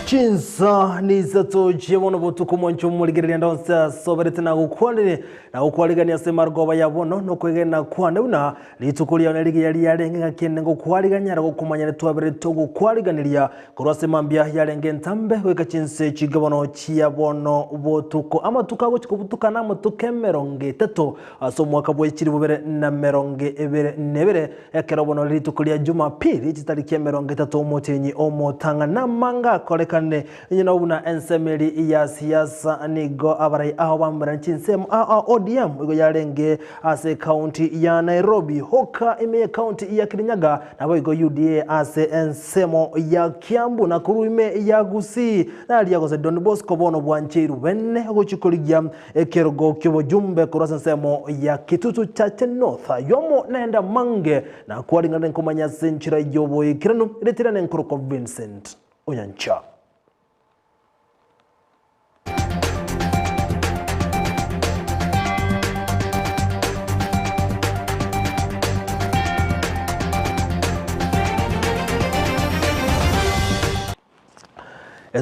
Chinsa nisato chia bono botuko mwanche omorigereria ndonsi asoberete na gokwanire na gokwarigania ase marogoba ya bono nokwegena kwane buna rituko riao nerigiya riarenge ng'aki ende ngokwarigania ara gokomanya nitwaberete togokwariganeria Korwa ase mambia yarenge entambe goika chinse chinke bono chia bono botuko, amatuko agochia kobutoka namatuko emerongo etato ase omwaka bwe chilifu bibere na merongo ebere na ebere, ekero bono rituko ria Jumapili chitariki emerongo etato omotienyi omotang'ani namanga akorekane. Inye nabo buna ensemo eria ya siasa nigo abarai ao bamberane chinsemo ao ao ODM igo yarenge ase ekaunti ya Nairobi, Hoka ime y'ekaunti ya Kirinyaga, Naboigo UDA ase ensemo ya Kiambu na korwa ime ya Gusii naria gose Don Bosco bono bwancheirwe bene gochia korigia ekerogo ki'obojumbe korwa ase ensemo ya Kitutu Chache North. Yomo naende amange nakwaring'ana nkomanya ase enchera y'oboikeranu ritirane nkorokwa Vincent Onyancha.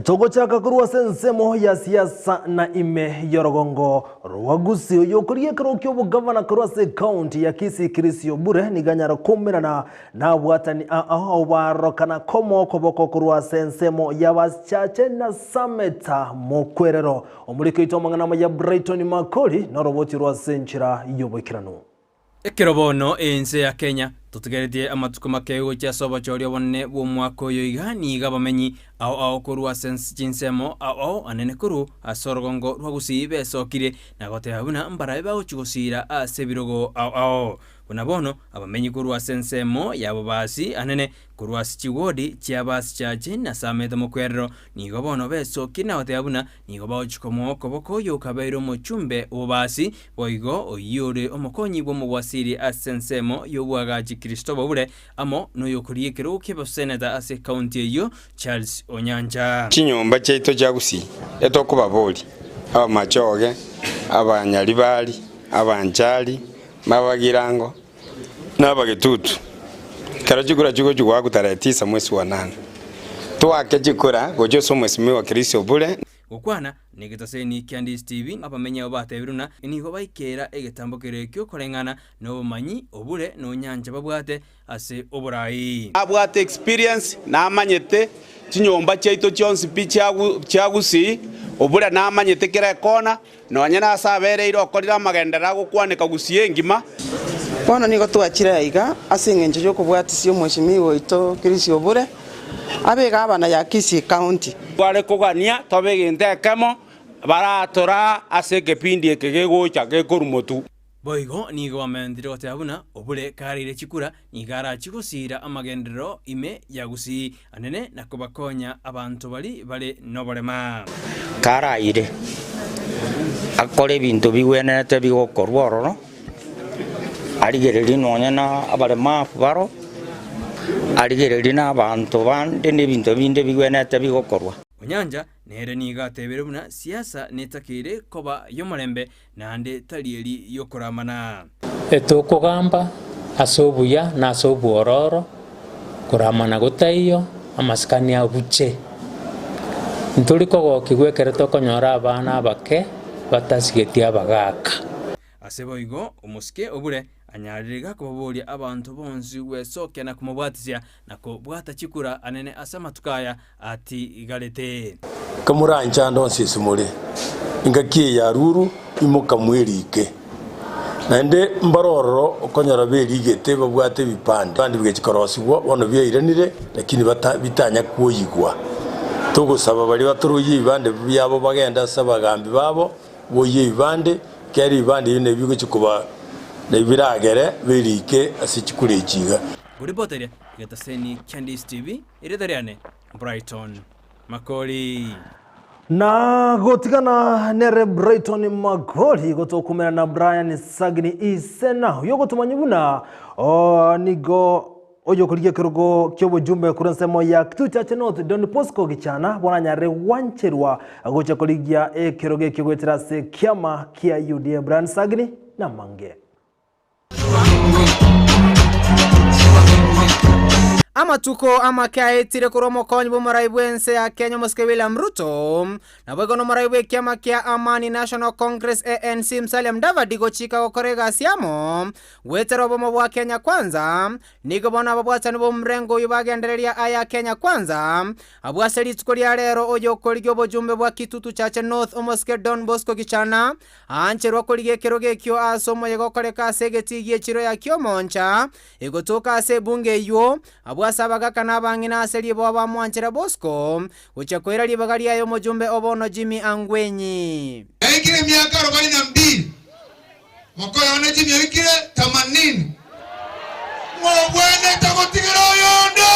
Togochaka korwa ase ensemo ya siasa na ime y'orogongo rwa Gusii. Oyo okoria ekerogo ki'obogavana korwa ase ekaunti ya Kisii Chris Obure nigo anyare koumerana Nabwatani ao barorokana komo okoboko korwa ase ensemo y'abachache na Sameta mokwerero. Omoriki oito amang'ana amaya Brighton Makori noroboti rwa ase enchera y'oboikeranu. Ekero bono ense ya Kenya totigaretie amatuko make gochia ase obochori obonene bw'omwaka oyo iga nigo abamenyi ao ao korwa ase chinsemo ao ao anene korwa ase orogongo rwa Gusii besokire na goteba buna mbarabe bagochia gosiira ase ebirogo ao ao. Buna bono abamenyi korwa ase ensemo y'ababaasi anene, korwa ase chiwodi chi'abaasichache na ase amete mokwerero, nigo bono besokirie na goteba buna nigo bagochia komoa okoboko oyio okabeire omochumbe bw'obobaasi, boigo oyio ore omokonyi bw'omobwasiri ase ensemo y'oboagachi Christopher Obure, amo noyokoria ekerogo ki'oboseneta ase ekaunti eyio Charles Onyancha. Chinyomba chiaito chia Gusii etokobaboria, abamachoge, abanyaribari, abanchari, Nabagirango, na abagetutu, ekero chikura chigochia goakwa tarehe tisa mwesi wa nane, toake chikura gochia ase omwesimigwa Kristo bure. Gokwana negetaseni kia Ndisi TV, abamenyi abo batebire buna nigo baikeera egetambo keria ekio koreng'ana nobomanyi obure nonyancha babwate ase oborai. Nabwate experience, namanyete chinyomba chiaito chionsi pi chia Gusii, obure namanyete kera ekona, Nonye nase abereire okorire amagenderero agokwaneka Gusii engima. Bono nigo twachire aiga ase engencho y'okobwatisia omweshimiwa oito Chris Obure abe egabana ya Kisii County. Tware kogania tobe egento ekemo, baratoraa ase ekepindi eke gegocha gekorwa motwe. Boigo nigo bamentire goteba buna Obure kareire chikura nigo arachie gosiira amagenderero ime ya Gusii anene na kobakonya abanto baria bare noborema. Karaire akore ebinto bigwenerete bigokorwa ororo, arigererie nonya na abaremafu baro, arigererie na abanto bande na ebinto binde bigwenerete bigokorwa. Onyancha nere nigo atebire buna siasa netakeire koba y'omorembe naende tari eri y'okoramana. Etokogamba ase obuya na ase obwororo, koramana gotaiyo, amasikani abuche. Ntori kogokigwa ekero tokonyora abana abake batasigeti abagaaka. Ase boigo omosike obure anyarire gakobaboria abanto bonsi gwesokia na komobwatisia na kobwata chikura anene ase amatuko aya atigarete. Kamoranchande onsi ase more, engaki eye ya ruru imoka mwerike. Naende mbare ororo okonyora berigete babwate ebipande, ebipande bigachia korosigwa bono biairanire, lakini bata bitanya kwoyigwa. Togosaba baria batoroyie ebibande biabo bagende ase abagambi babo, boyie ebibande, ekiagera ebibande ebio nabio bigochia koba nabio biragere berike ase chikura echi iga. Goripoteria egetaseni kia Ndisi TV, erieta riane Brighton Makori. Na gotigana nere Brighton Makori gotokumera na Brian Sagini Isena oyogotomanya buna oh, nigo oyokorigia ekerogo ki'obojumbe korwa ensemo ya Kitutu Chache North Don Bosco Gichana bono anyarire gwancherwa gocha korigia ekerogo ekio goetera ase ekiama kia UDA Brian Sagini namange. Amatuko amake aetire korwa omokonyi bw'omorai bw'ense ya Kenya omosike William Ruto, naboigo nomorai bw'ekiama kia Amani National Congress ANC Musalia Mudavadi gochika gokora egasi amo goetera obomo bwa Kenya Kwanza, nigo bono ababwatani b'omrengo oyio bagendereria aya Kenya Kwanza abwo ase rituko ria rero oyokorigia obojumbe bwa Kitutu Chache North omosike Don Bosco Gichana aancherwa korigia ekerogo ekio ase omoyega okoreka ase egetii gi'echiro ya Kiomoncha Egotoka ase ebunge eyio, abwo ase abagaka na abang'ina ase riboa bamwanchera Bosco, gochia koira ribaga riaye omojumbe o bono Jimmy Angwenyi. Naikire emiaka arobaini na mbili, mokoyo one Jimmy oikire tamanini. Ng'obwenerete gotigera oyonde!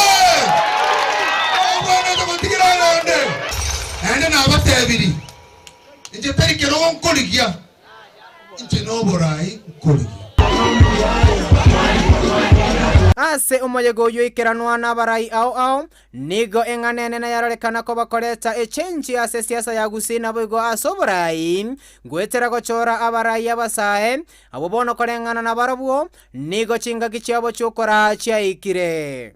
Ng'obwenerete gotigera oyonde! Naende nabatebirie, inche tari kerogo nkorigia, Inche noborai nkorigia. Ase omoyega oyio oikeranwa nabarai ao ao, nigo eng'ana enene yarorekana koba koreta echenchi ase esiasa ya Gusii naboigo ase oborai, goetera gochora abarai abasae, abwo bono koreng'ana nabarobwo, nigo chingaki chiabo chi'okoraa chiaikire.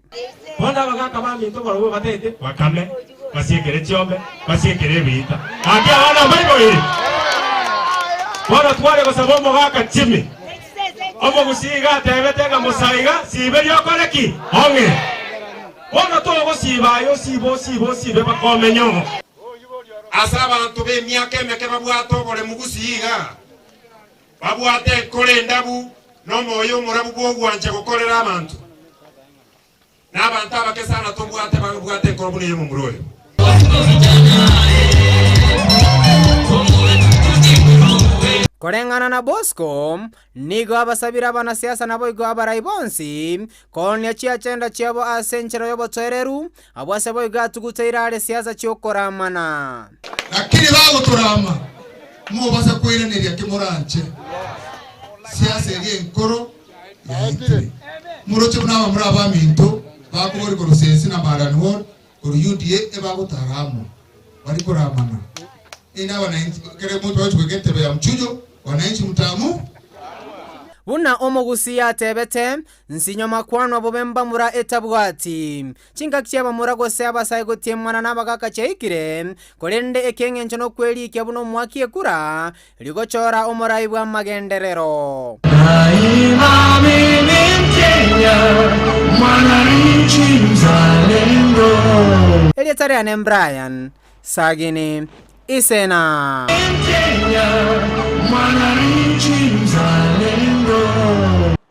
Bono abagaaka baminto barabwo batete bakame, basiekere chiombe, basiekere ebiita. Gaki abana mbaiboire. Bono tware gosaba omogaka Jimmy, omogusii iga atebete ng'a Musa iga siberia okore ki? Ong'e. Bono togosiba aye osibe osibe osibe mpaka omenye oo. Ase abanto b'emiaka emeke babwate oboremu gusii iga, Babwate enkoro endabu na omoyo omorabu bw'ogwancha gokorera abanto. Na abanto abake sana tobwate babwate enkoro buna ey'omomura oyo. Koreng'ana na Bosco, nigo abasabire abanasiasa naboigo abarai bonsi koonia chiachenda chiabo ase enchera y'obotoereru, abwo ase boigo atuguteire are siasa chi'okoramana. Lakini bagotorama, mobasa koiraneria ki moranche. Siasa eria enkoro yaetire. Moroche buna abamura abaminto bakoboria korwa Sensi na Marani Ward korwa UDA ebagotara amo bari koramana. Inde abananchi ekero omonto agochi goika entebe ya mchujo, wananchi mtamu. Buna omogusii atebete, Nsinyo makwanwa bobe mbamura etabwati. Chingaki chi'abamura gose abasae gotiemana nabagaaka chiaikire, korende eki'engencho nokwerikia buna omwaki ekura, rigochora omorai bw'amagenderero. Erieta riane Brian Sagini Isena.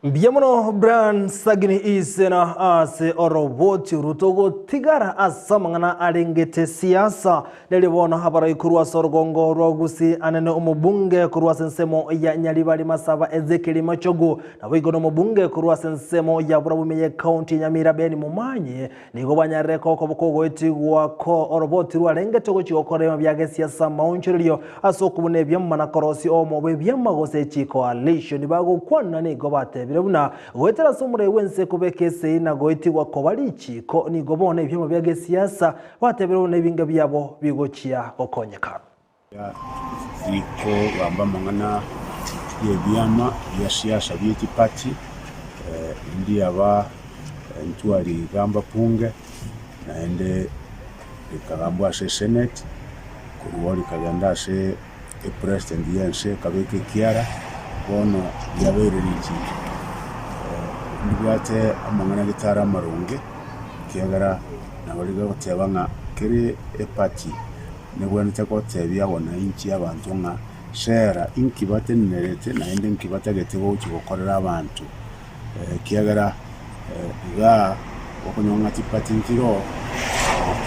Mbuya mono Brian Sagini Isena ase oroboti oru togotigara ase amang'ana arengete siasa. Neri bono abarai korwa ase orogongo rwa Gusii anene omobunge korwa ase ensemo ya Nyaribari Masaba Ezekiel Machogu naboigo nomobunge korwa ase ensemo ya Burabumi ye county ya Nyamira Ben Momanyi Nigo banyarire kokoboka ogoetigwa ko oroboti rwarengete gochia gokora ebiama bia gesiasa amaonchorerio ase okobuna ebiama na korosia obomo bw'ebiama gose chicoalition. Bagokwana nigo batebire buna goetera ase omorai bw'ense kobeka esegi na goetigwa koba richiiko nigo bono ebiama bia gesiasa batebire buna ebinga biabo bigochia gokonyeka. Rikogamba amang'ana y'ebiama bia siasa bie chiparty, ndiaba ntwarigamba bunge, naende rikagambwa ase esenate, korwa oo rikagenda ase epresident y'ense ekabeka ekiara, bono riabeire richiko. Ndibwate amang'ana gete are amaronge, ekiagera nabo rigoteba ng'a kere eparty. Negwenerete gotebia wananchi abanto ng'a sera inki batenenerete naende inki batagete gochia gokorera abanto, ekiagera igaa okonyora ng'a chipati nchiroo,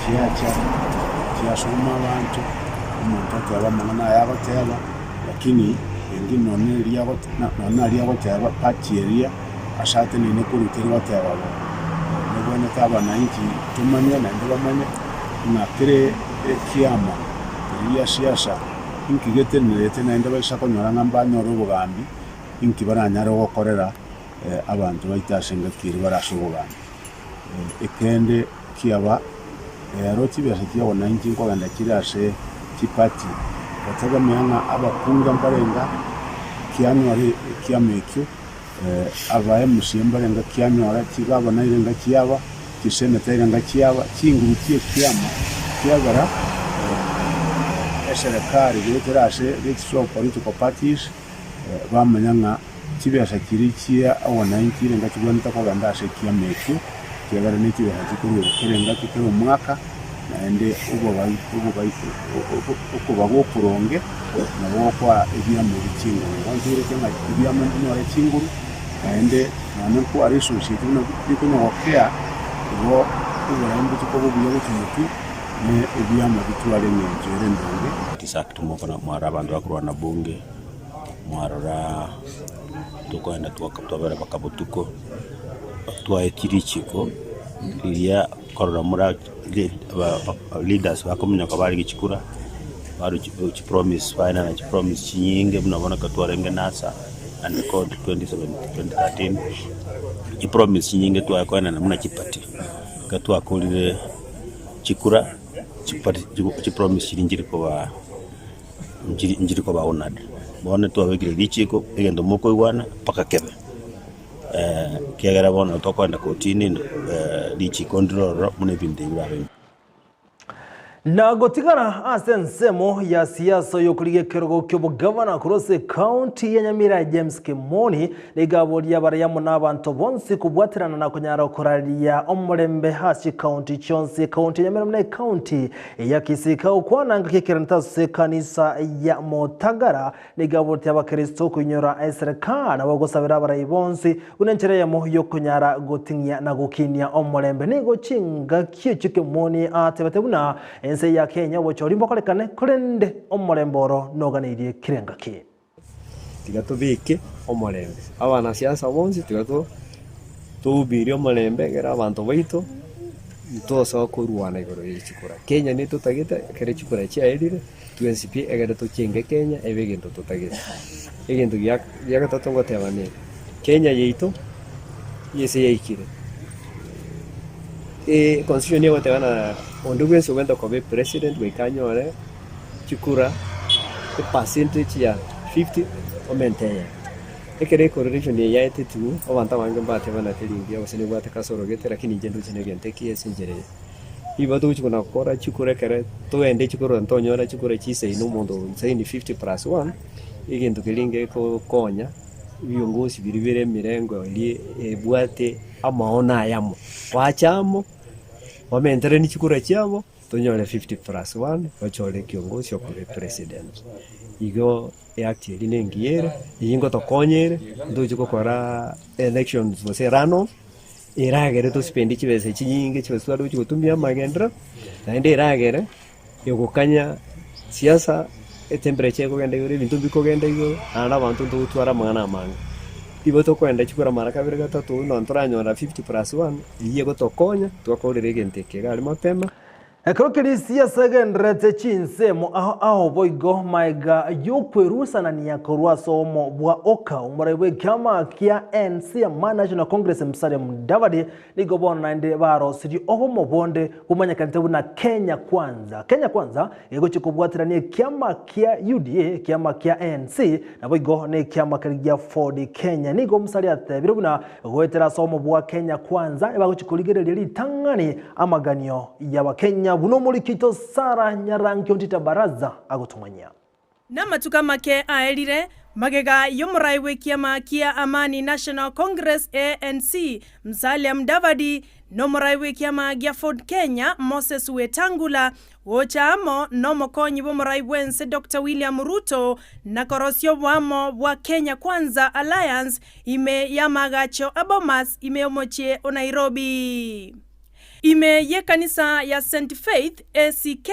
chiacha chiasoma abanto, omonto oteba amang'ana aya agoteba, lakini engine nonye eria nonye naria agoteba party eria ase ateneine korwa teri goteba bo. Nebwenerete abananchi tomanye naende bamanye ng'a kere ekiama keria gia siasa inki getenenerete naende baisa konyora ng'a mbanyore obogambi, inki baranyare gokorera abanto baito ase engaki eria bare ase obogambi. Ekende kiaba, rero chibesa chia wananchi nkogenda chire ase chiparty, gotegemea ng'a abakunga mbarenga kianyora ekiama ekio, aba MCA mbarenga kianyora, chigavana irenga chiaba. Chiseneta erenga chiaba chinguru chi'ekiama kiagera eserekari goetera ase Registrar of Political Parties bamanya ng'a chibesa chiria chia wananchi erenga chigwenerete kogenda ase ekiama ekio, ekiagera ne chibesa chikorwa kera engaki kera omwaka, naende okoba gokoronge nabo gokoa ebiama ebi chinguru. Igo ntoirete ng'a ebiama mbinyore chinguru. Naende nonya nkware esociety buna rikonya gokea, igo oborabu mbochie koba obuya gochia motwe, ne ebiama bitware eng'encho ere endonge. Tisak timokona mwarora abanto bakorwana bunge, mwarora tokoenda twaka twabera mpaka botuko, twaetie richiko riria korora mora leaders bakominyoka bare chikura, barwa chipromise baenana chipromise chinyinge buna bono ekero twarenge nasa. And code 2013 chipromise chinyinge tware koenana buna chiparty, ekero twakorire chikura, chiparty chipromise chiria nchiri koba nchiri nchiri koba honoured. Bono twabekire richiko egento mokoigwana mpaka kebe, ekiagera bono tokoenda kotini richiko ndire ororo buna ebinto ebi birabe. Na gotigara ase ensemo ya siasa oyokorigia ekerogo ki'obogavana korwa ase ekaunti ya Nyamira James Kimoni nigo aboria abarai amo n'abanto bonsi kobwaterana na konyara koraria omorembe ase chikaunti chionsi ekaunti ya Nyamira buna ekaunti ya Kisii kagokwana ngaki ekerente ase ekanisa ya Motagara Nigo aboretie Abakristo koinyora eserekari nabo gosabera abarai bonsi buna enchera eyemo y'okonyara goting'ia na gokinia omorembe. Nigo chingaki echio Kemoni atebete buna ense ya Kenya obochori mbokorekane korende omorembe oro noganeirie kera engaki. Tiga tobeke omorembe, abanasiasa bonsi tiga tohubirie omorembe ekero abanto baito ntosoa korwana igoro ye chikura. Kenya netotagete ekero chikura chiaerire. Twensi pi egere tochenge Kenya ebe egento totagete. Egento gia gatato ngoteba ne Kenya yaito ase yaikire. Constitution egoteba ng'a onde bwensi ogwenta koba epresident goika anyore chikura epercentage ya 50 omente eyemo. Ekero ecorrelation eye yaetetigwe abanto abange mbateba ng'a teri mbuya gose nebwate kasoro gete lakini inche ndoche negento ekiya ase enchera eye. Nigo togochia kona gokora chikura ekere togende chikura ntonyora chikura chisaini omonto osaini 50 plus one, egento keria ngegokonya ebiongozi biria bire emerengo eria ebwate amaono ayamo, bache amo, bamenteranie chikura chiabo, tonyore 50 plus one, bachore ekiongozi okoba epresident. Igo eact eria na engiya ere, eyio ngotokonya ere, ntochi gokora elections gose runoff. Eragere tosipende chibesa chinyinge chibesa tware gochia gotumia amagenderero, naende eragere egokanya siasa etemperature ekogenda igoro ebinto mbikogenda igoro, naende abanto ntogotwara amang'ana amange. Igo tokoenda chikura mara kabere gatato buna ntoranyora 50 plus one, eywo egotokonya twakorera egento eke iga aria mapema. Ekero keria siasa egendererete chinsemo ao ao boigo maega y'okwerusanania korwa ase obomo bwa Oka, omorai bw'ekiama kia ANC ama National Congress Musalia Mudavadi nigo bono naende barosirie obomo bonde bomanyekanete buna Kenya Kwanza. Kenya Kwanza egochia kobwaterania ekiama kia UDA, ekiama kia ANC naboigo nekiama keria gia Ford Kenya. Nigo Musalia atebire buna Goetera ase obomo bwa Kenya Kwanza ebagochia korigereria ritang'ani amaganio y'Abakenya buna omoriki oito Sarah Nyarangi Ontita Baraza agotomanyia. Namatuko amake aerire, magega y'omorai bw'ekiama kia Amani National Congress, ANC, Musalia Mudavadi, na omorai bw'ekiama gia Ford Kenya, Moses Wetangula, Gocha amo nomokonyi bw'omorai bw'ense Doctor William Ruto na korosia oboamo bwa Kenya Kwanza Alliance ime y'amaagacho a Bomas ime y'omochie o Nairobi. Ime y'ekanisa ya St Faith ACK,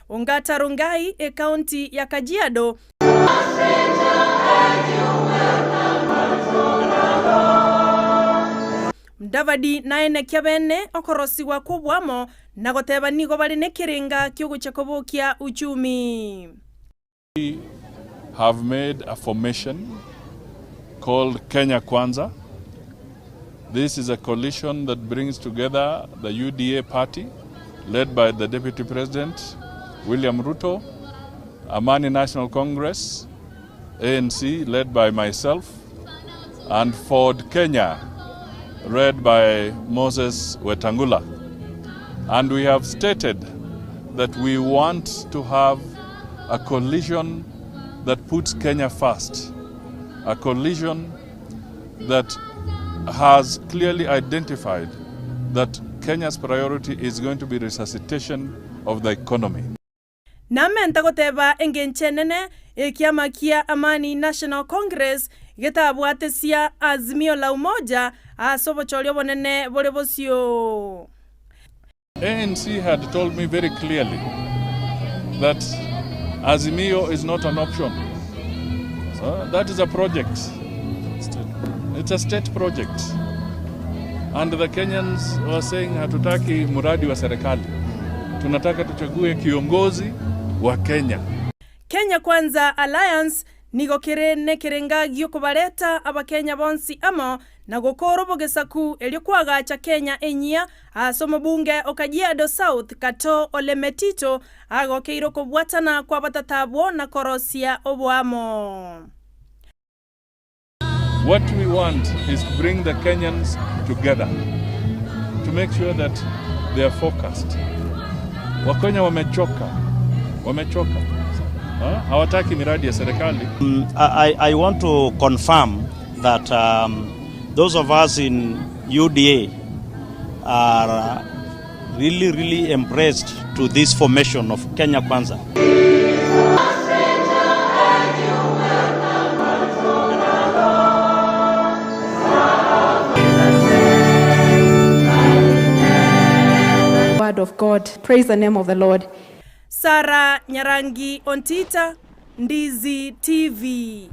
Ongata Rongai, ekaunti ya Kajiado, Mudavadi naenekia bene okorosigwa kw'oboamo na goteba nigo bare nekerenga ki'ogochia kobokia uchumi. We have made a formation called Kenya Kwanza. This is a coalition that brings together the UDA party, led by the Deputy President William Ruto, Amani National Congress, ANC, led by myself, and Ford Kenya, led by Moses Wetangula. And we have stated that we want to have a coalition that puts Kenya first, a coalition that has clearly identified that Kenya's priority is going to be resuscitation of the economy. Namenta goteba engencho enene ekiama kia Amani National Congress getabwatesia Azimio la Umoja ase obochori obonene bore bosio. ANC had told me very clearly that Azimio is not an option. So that is a project. It's a state project. And the Kenyans were saying hatutaki mradi wa serikali. Tunataka tuchague kiongozi wa Kenya. Kenya Kwanza Alliance nigo kere nekerenga giokobareta abakenya bonsi amo na gokora obogesaku erio koagacha Kenya enyia ase omobunge o Kajiado South Katoo Ole Metito agokeire okobwatana kw'abatata abwo na korosia oboamo. What we want is to bring the Kenyans together to make sure that they are focused. Wakenya wamechoka, wamechoka. Ha? Hawataki miradi ya serikali. I want to confirm that those of us in UDA are really, really impressed to this formation of Kenya Kwanza. Word of God. Praise the name of the Lord. Sarah Nyarangi Ontita, Ndizi TV.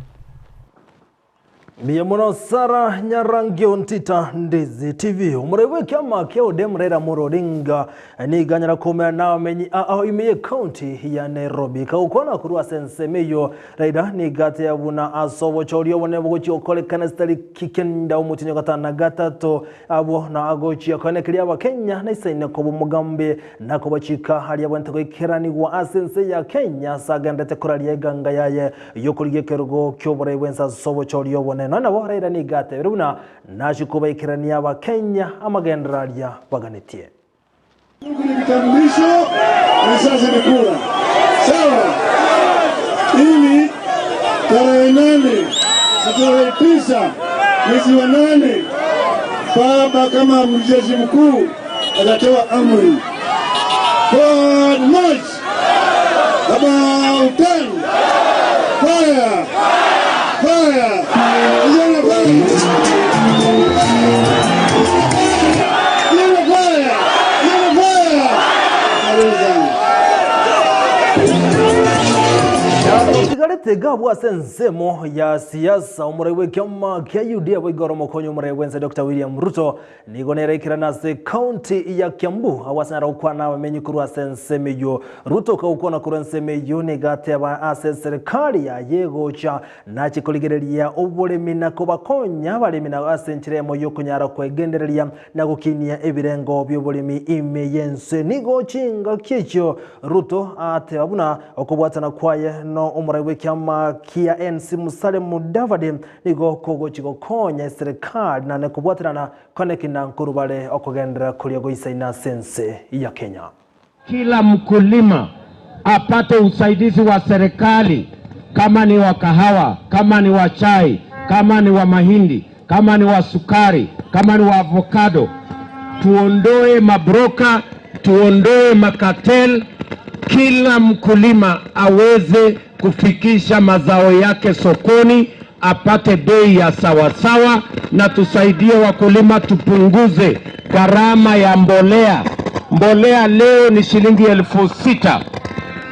Mbuya mono Sarah Nyarangi Ontita Ndizi TV. Omoremi bw'ekiama kia ODM Raila Amolo Odinga nigo anyara koumera nabamenyi ao ime y'ecounty ya Nairobi. Kagokwana korwa ase ensemo eyio Raila nigo ateba buna ase obochori obonene bogochia gokorekana chitariki kenda omotienyi o gatano na gatato abwo na agochia koenekeria abakenya naisaine koba omogambi na kobachika aria abwenerete goikeranigwa ase ense ya Kenya ase agenderete koraria eganga yaye y'okorigia ekerogo ki'oborai bw'ense ase obochori obonene. Nonya nabo Raila nigo atebire buna nachie kobaikerania abakenya amagenderero aria baganetie. Kitambulisho na sasa ni kura. Sawa. Ili tarehe 8 na tarehe 9 mwezi wa 8 baba kama amiri jeshi mkuu atatoa amri. Forward march. About 10. Fire. Fire. Vijana fire. Vijana fire. Vijana fire. Karibu sana. Otigarete iga abwo ase ensemo ya siasa, omorai bw'ekiama kia UDA boigo ore omokonyi omorai bw'ense Doctor William Ruto nigo nere aikerane ase county ya Kiambu agwo ase nare gokwana abamenyi korwa ase ensemo eyio. Ruto kagokwana korwa ensemo eyio nigo ateba ase eserikali yaye egocha Nachie korigereria oboremi na kobakonya abaremi na ase enchera eyemo y'okonyara kwegendereria na gokinia ebirengo bi'oboremi ime y'ense. Nigo chingaki echio Ruto ateba buna okobwatana kwaye no omorai bw'ekiama kia ANC Musalia Mudavadi nigo kogochi gokonya eserekari naende kobwaterana konekina nkorubare okogenderera koria goisaine ase ense ya Kenya. Kila mkulima apate usaidizi wa serikali, kama ni wa kahawa, kama ni wa chai, kama ni wa mahindi, kama ni wa sukari, kama ni wa avocado. Tuondoe mabroka, tuondoe makatel, kila mkulima aweze kufikisha mazao yake sokoni, apate bei ya sawasawa, na tusaidie wakulima, tupunguze gharama ya mbolea. Mbolea leo ni shilingi 6,000.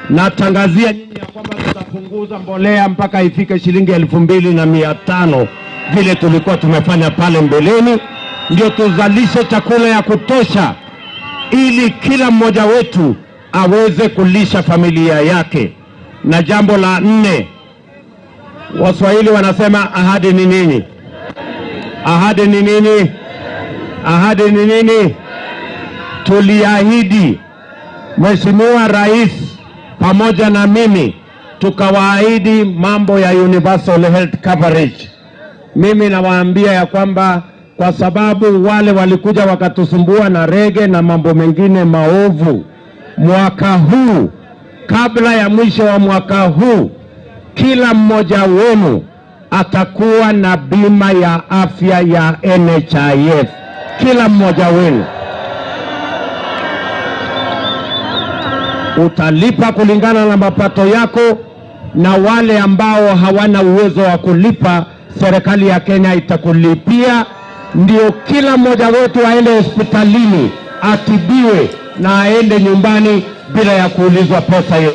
Natangazia nyinyi ya kwamba tutapunguza mbolea mpaka ifike shilingi 2,500 vile tulikuwa tumefanya pale mbeleni, ndio tuzalishe chakula ya kutosha ili kila mmoja wetu aweze kulisha familia yake. Na jambo la nne, Waswahili wanasema ahadi ni nini? Ahadi ni nini? Ahadi ni nini? Tuliahidi Mheshimiwa Rais pamoja na mimi tukawaahidi mambo ya universal health coverage. Mimi nawaambia ya kwamba kwa sababu wale walikuja wakatusumbua na rege na mambo mengine maovu. Mwaka huu, kabla ya mwisho wa mwaka huu, kila mmoja wenu atakuwa na bima ya afya ya NHIF, kila mmoja wenu utalipa kulingana na mapato yako, na wale ambao hawana uwezo wa kulipa, serikali ya Kenya itakulipia, ndio kila mmoja wetu aende hospitalini atibiwe na aende nyumbani bila ya kuulizwa pesa hiyo.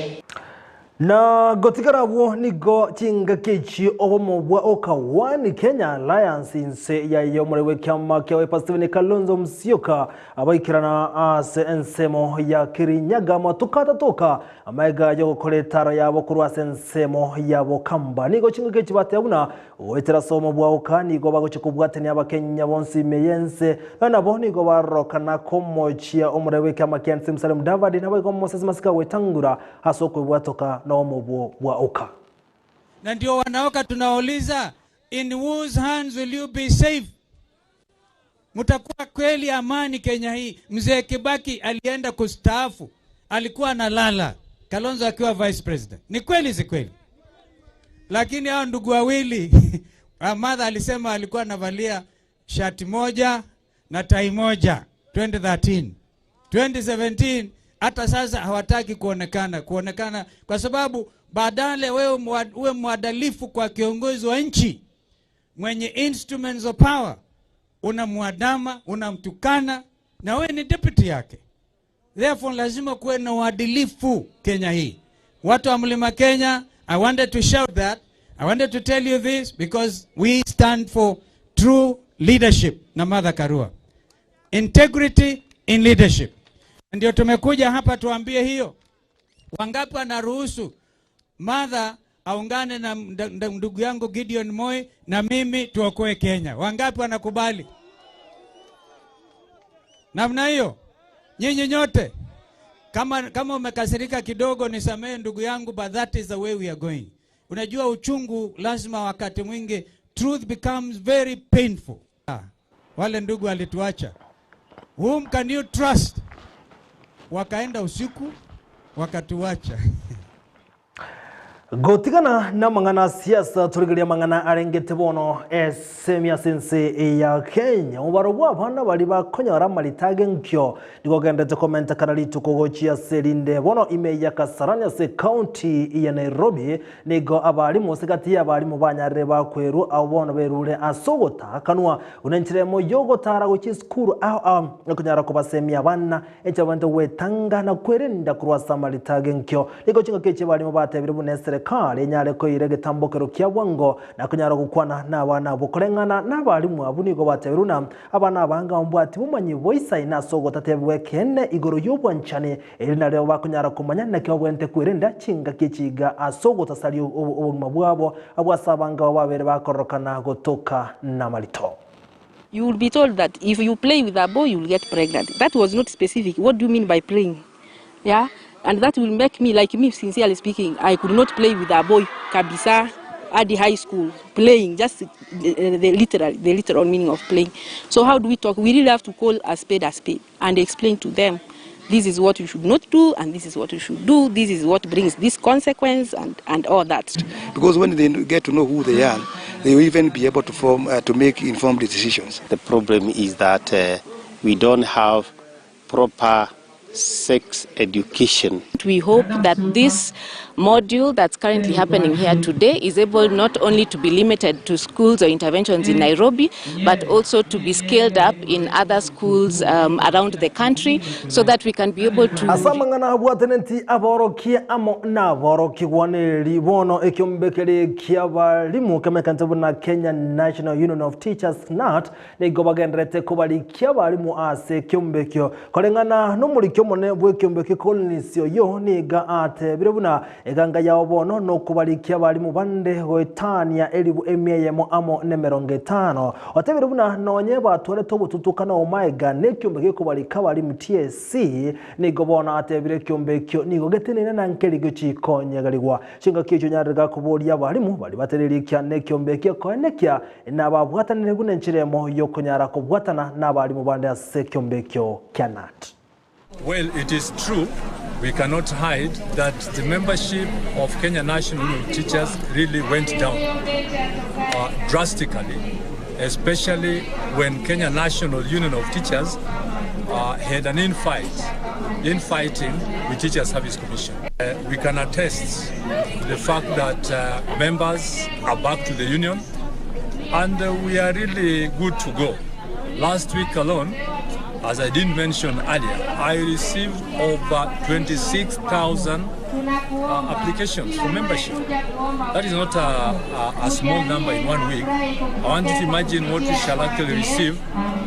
Na gotigara abwo nigo chingaki echi obomo bwa Oka One Kenya Alliance inse yaye omoremi bw'ekiama kia Wiper Stephen Kalonzo Musyoka abaikerana ase ensemo ya Kirinyaga amatuko atatoka amaega yogokora etaro yabo korwa ase ensemo ya Bokamba. Nigo chingaki echi bateba buna goetera ase obomo bwa Oka nigo bagochia kobwatania Abakenya bonsi ime y'ense nonya nabo nigo barorokana komochia omoremi bw'ekiama kia nse Musalia Mudavadi naboigo Moses Masika gwetangura Ase okwebwatoka nomobwo bwa oka. Na ndio wanaoka tunawauliza, in whose hands will you be safe? Mtakuwa kweli amani Kenya hii? Mzee Kibaki alienda kustaafu, alikuwa analala, Kalonzo akiwa vice president. Ni kweli si kweli? Lakini hao ndugu wawili Martha alisema alikuwa anavalia shati moja na tai moja 2013. 2017 hata sasa hawataki kuonekana, kuonekana kwa sababu badala wewe uwe mwadalifu kwa kiongozi wa nchi mwenye instruments of power, unamwadama, unamtukana na wewe ni deputy yake. Therefore lazima kuwe na uadilifu Kenya hii. Watu wa Mlima Kenya, I wanted to shout that. I wanted to tell you this because we stand for true leadership na Martha Karua. Integrity in leadership. Ndio tumekuja hapa tuambie hiyo. Wangapi wanaruhusu Martha aungane na ndugu yangu Gideon Moi na mimi tuokoe Kenya? Wangapi wanakubali? Namna hiyo. Nyinyi nyote. Kama umekasirika kidogo nisamehe ndugu yangu, but that is the way we are going. Unajua uchungu lazima wakati mwingi truth becomes very painful. Wale ndugu walituacha. Whom can you trust? Wakaenda usiku wakatuacha. Gotigana na mang'ana siasa turigeria mang'ana arengete bono ase ase ense ya Kenya. Omobaro bwa abana baria bakonyora amarita age nkio nigo ogenderete komentekana rituko gochia ase erinde bono ime ya Kasarani ase county ya Nairobi nigo abarimu ase gati ya abarimu banyarire bakwerwa abo bono berure ase ogotakanwa buna enchera emo yogotara gochia esukuru ao ao ekonyara kobasemia abana Enchera obwenerete gwetanga na kwerenda korwa ase amarita ag'enkio. Nigo chingaki echi abarimo batebire buna eserekari enyare koira egetambokero kia bwango na konyara gokwana nabana abwo. Koreng'ana nabarimu abwo nigo batebire buna abana abange mbabwati bomanyi boisaine ase ogotatebigwa ekeene igoro y'obwanchani, eri nario bakonyara komanya naki babwenerete kwerenda chingaki echi iga ase ogotasaria obogima bwabo abwo ase abange abo babere bakororokana gotoka namarito. You will be told that if you play with a boy you will get pregnant. That was not specific. What do you mean by playing? Yeah? And that will make me, like me, sincerely speaking, I could not play with a boy kabisa at the high school, playing, just the literal meaning of playing. So how do we talk? We really have to call a spade a spade and explain to them this is what you should not do and this is what you should do, this is what brings this consequence and all that. Because when they get to know who they are, they will even be able to make informed decisions. The problem is that we don't have proper sex education. We hope that this module that's currently happening here today is able not only to be limited to schools or interventions in Nairobi, but also to be scaled up in other schools around the country so that we can be able to... Ase amang'ana abwataneti aborokia amo naborokigwa neri bono ekiombekeri ki'abarimu kemekante buna Kenya National Union of Teachers KNUT nigo bagenderete kobarikia abarimu ase ekiombekio koreng'ana nomoriki omonene bw'ekiombekio Collins Oyo niga atebire buna Eganga yao bono nokobarikia abalimu bande goetania elibu emia eyemo amo nemerongo etano. Otebire buna nonye batwarete obotutukano omaega nekiombe gekobarika abalimu TSC, nigo bono atebire ekiombe ekio nigo geteneine na nkeri gochikonyegerigwa. Chingaki echio nyarire gakoboria abalimu baria batererikia nekiombe ekio koenekia nababwatanire buna enchera emo yokonyara kobwatana nabalimu bande ase ekiombe ekio kia KNUT. Well, it is true, we cannot hide that the membership of Kenya National Union of Teachers really went down uh, drastically, especially when Kenya National Union of Teachers uh, had an infight, infighting with Teacher Service Commission. Uh, we can attest to the fact that uh, members are back to the union and uh, we are really good to go. Last week alone, as I didn't mention earlier, I received over 26,000 uh, applications for membership. That is not a, a, a small number in one week. I want you to imagine what we shall actually receive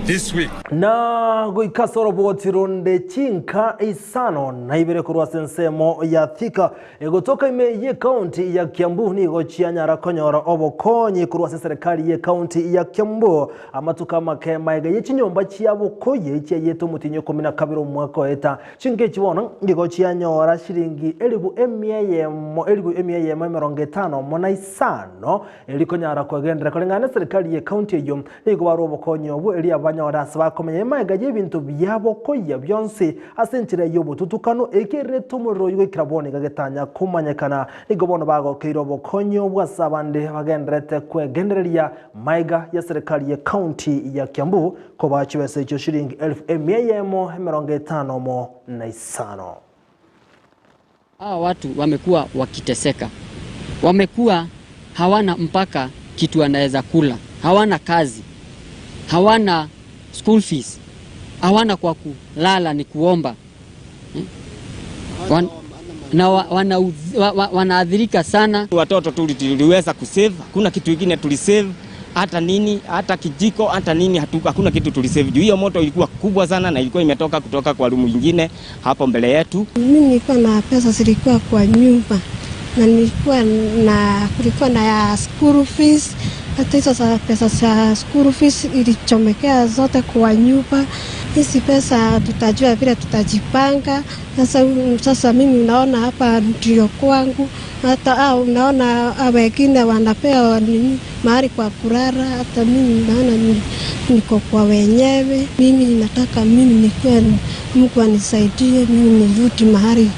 this week. Na goika ase oroboti ronde chinka isano na ibere korwa ase ensemo ya Thika egotoka ime y'ekaunti ya Kiambu nigo chianyara konyora obokonyi korwa ase serikali y'ekaunti ya Kiambu amatuko amake maega ye chinyomba chiabo koye chiayete omotienyi ikomi na kabere omwaka oeta. Chinka echi bono nigo chianyora shilingi elibu emia eyemo elibu emia eyemo emerongo etano omo na isano eri konyara kwegenderera koreng'ana na eserikali y'ekaunti eyio. Nigo barwa obokonyi obwo erio abanyore ase bakomenya emaega y'ebinto biabo koyia bionsi ase enchera y'obotutukanu, ekererete omorero oyio goikera bono iga getanya komanyekana. Nigo bono bagokeire obokonyi obwo ase abande bagendererete kwegendereria maega y'eserikali y'ekaunti ya Kiambu kobaa chibesa echio shilingi elfu emia eyemo emerongo etano omo na isano. Hawa watu wamekuwa wakiteseka, wamekuwa hawana mpaka kitu wanaweza kula, hawana kazi, hawana school fees, hawana kwa kulala, ni kuomba Wan, na wa, wana, wa, wa, wanaathirika sana. Watoto tuliweza kusave, hakuna kitu kingine tulisave, hata nini, hata kijiko, hata nini, hakuna kitu tulisave. Juu hiyo moto ilikuwa kubwa sana na ilikuwa imetoka kutoka kwa rumu nyingine hapo mbele yetu. Mimi nilikuwa na pesa zilikuwa kwa nyumba na nilikuwa na kulikuwa na ya school fees, hata hizo za pesa za school fees ilichomekea zote kwa nyumba. Hizi pesa tutajua vile tutajipanga. Sasa, sasa mimi naona hapa ndio kwangu, hata au naona wengine wanapewa nini mahali kwa kulala, hata mimi naona niko kwa wenyewe. Mimi nataka mimi nikuwe, Mungu anisaidie mimi nirudi mahali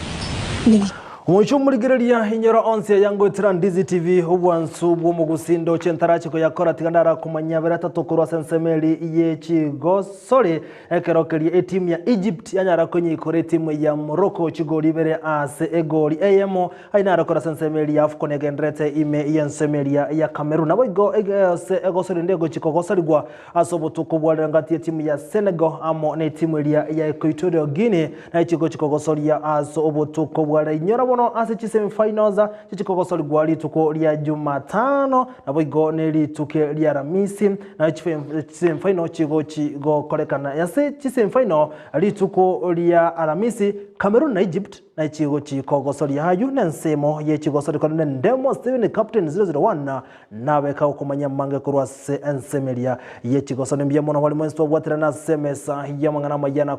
nili Omochie omorigereria inyora onsi ayangoetera Ndizi TV obwansu bw'omogusindo oche ntarache koyakora tiga ndarakomanyia abere atato korwa ase ensemo eri ye chigosori ekero keria etimu ya Egypt yanyara konyikora etimu ya Morocco chigori ibere ase egori eyemo Aye narakore ase ensemo eria y'Afcon egendererete ime y'ensemo eria ya Cameroon. Naboigo ase egosori ende egochia kogosarigwa ase obotuko bwa rero ngati y'etimu ya Senegal amo netimu eria ya Equatorial Guinea naye chigochia kogosoria ase obotuko bwa rero. Inyora bono ase chisemi-finals chichia kogosorigwa rituko ria Jumatano naboigo ne rituke ria Aramisi naye chisemi-final chigochi gokorekana ase chisemi-final rituko ria Aramisi Cameroon na Egypt Na chigochi kogosoria ayio nensemo ye chigosori korende Ndemo Steven Captain 001 nabeka okomanya amange korwa ase ensemo eria ye chigosori. Mbuya mono bari mwensi twabwaterana ase emesa y'amang'ana amaya na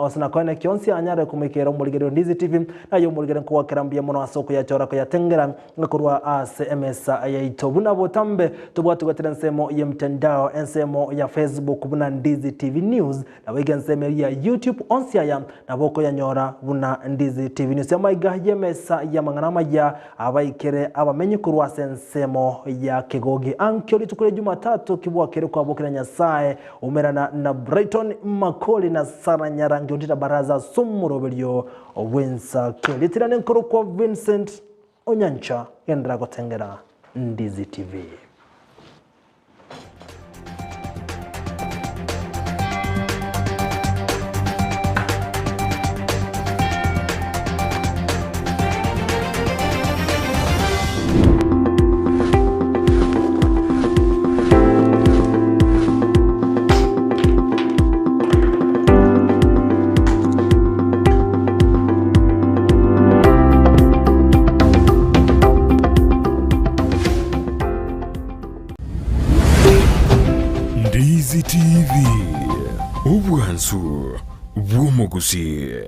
ase nakoene kionsi anyare komoikera omorigererio Ndizi TV naye omorigere nkogwakera mbuya mono ase okoyachora koyatengera korwa ase emesa yaito. Buna botambe tobwati goetera ensemo ye mtandao ensemo ya Facebook buna Ndizi TV News Naboigo ensemo eria ya YouTube onsi aya nabo okoyanyora buna Ndizi TV News. Amaiga y'emesa y'amang'ana amaya abaikere abamenyi korwa ase ensemo ya Kegogi. Ankio rituko ria Jumatatu kibwakere kwabokera Nyasae umerana na Brighton Makori na Sarah Nyarangi Ontita Baraza ase omoroberio bw'ensake. Ritirane nkorokwa Vincent Onyancha genderera gotengera Ndizi TV. Omogusi TV, obwansu bw'omogusi.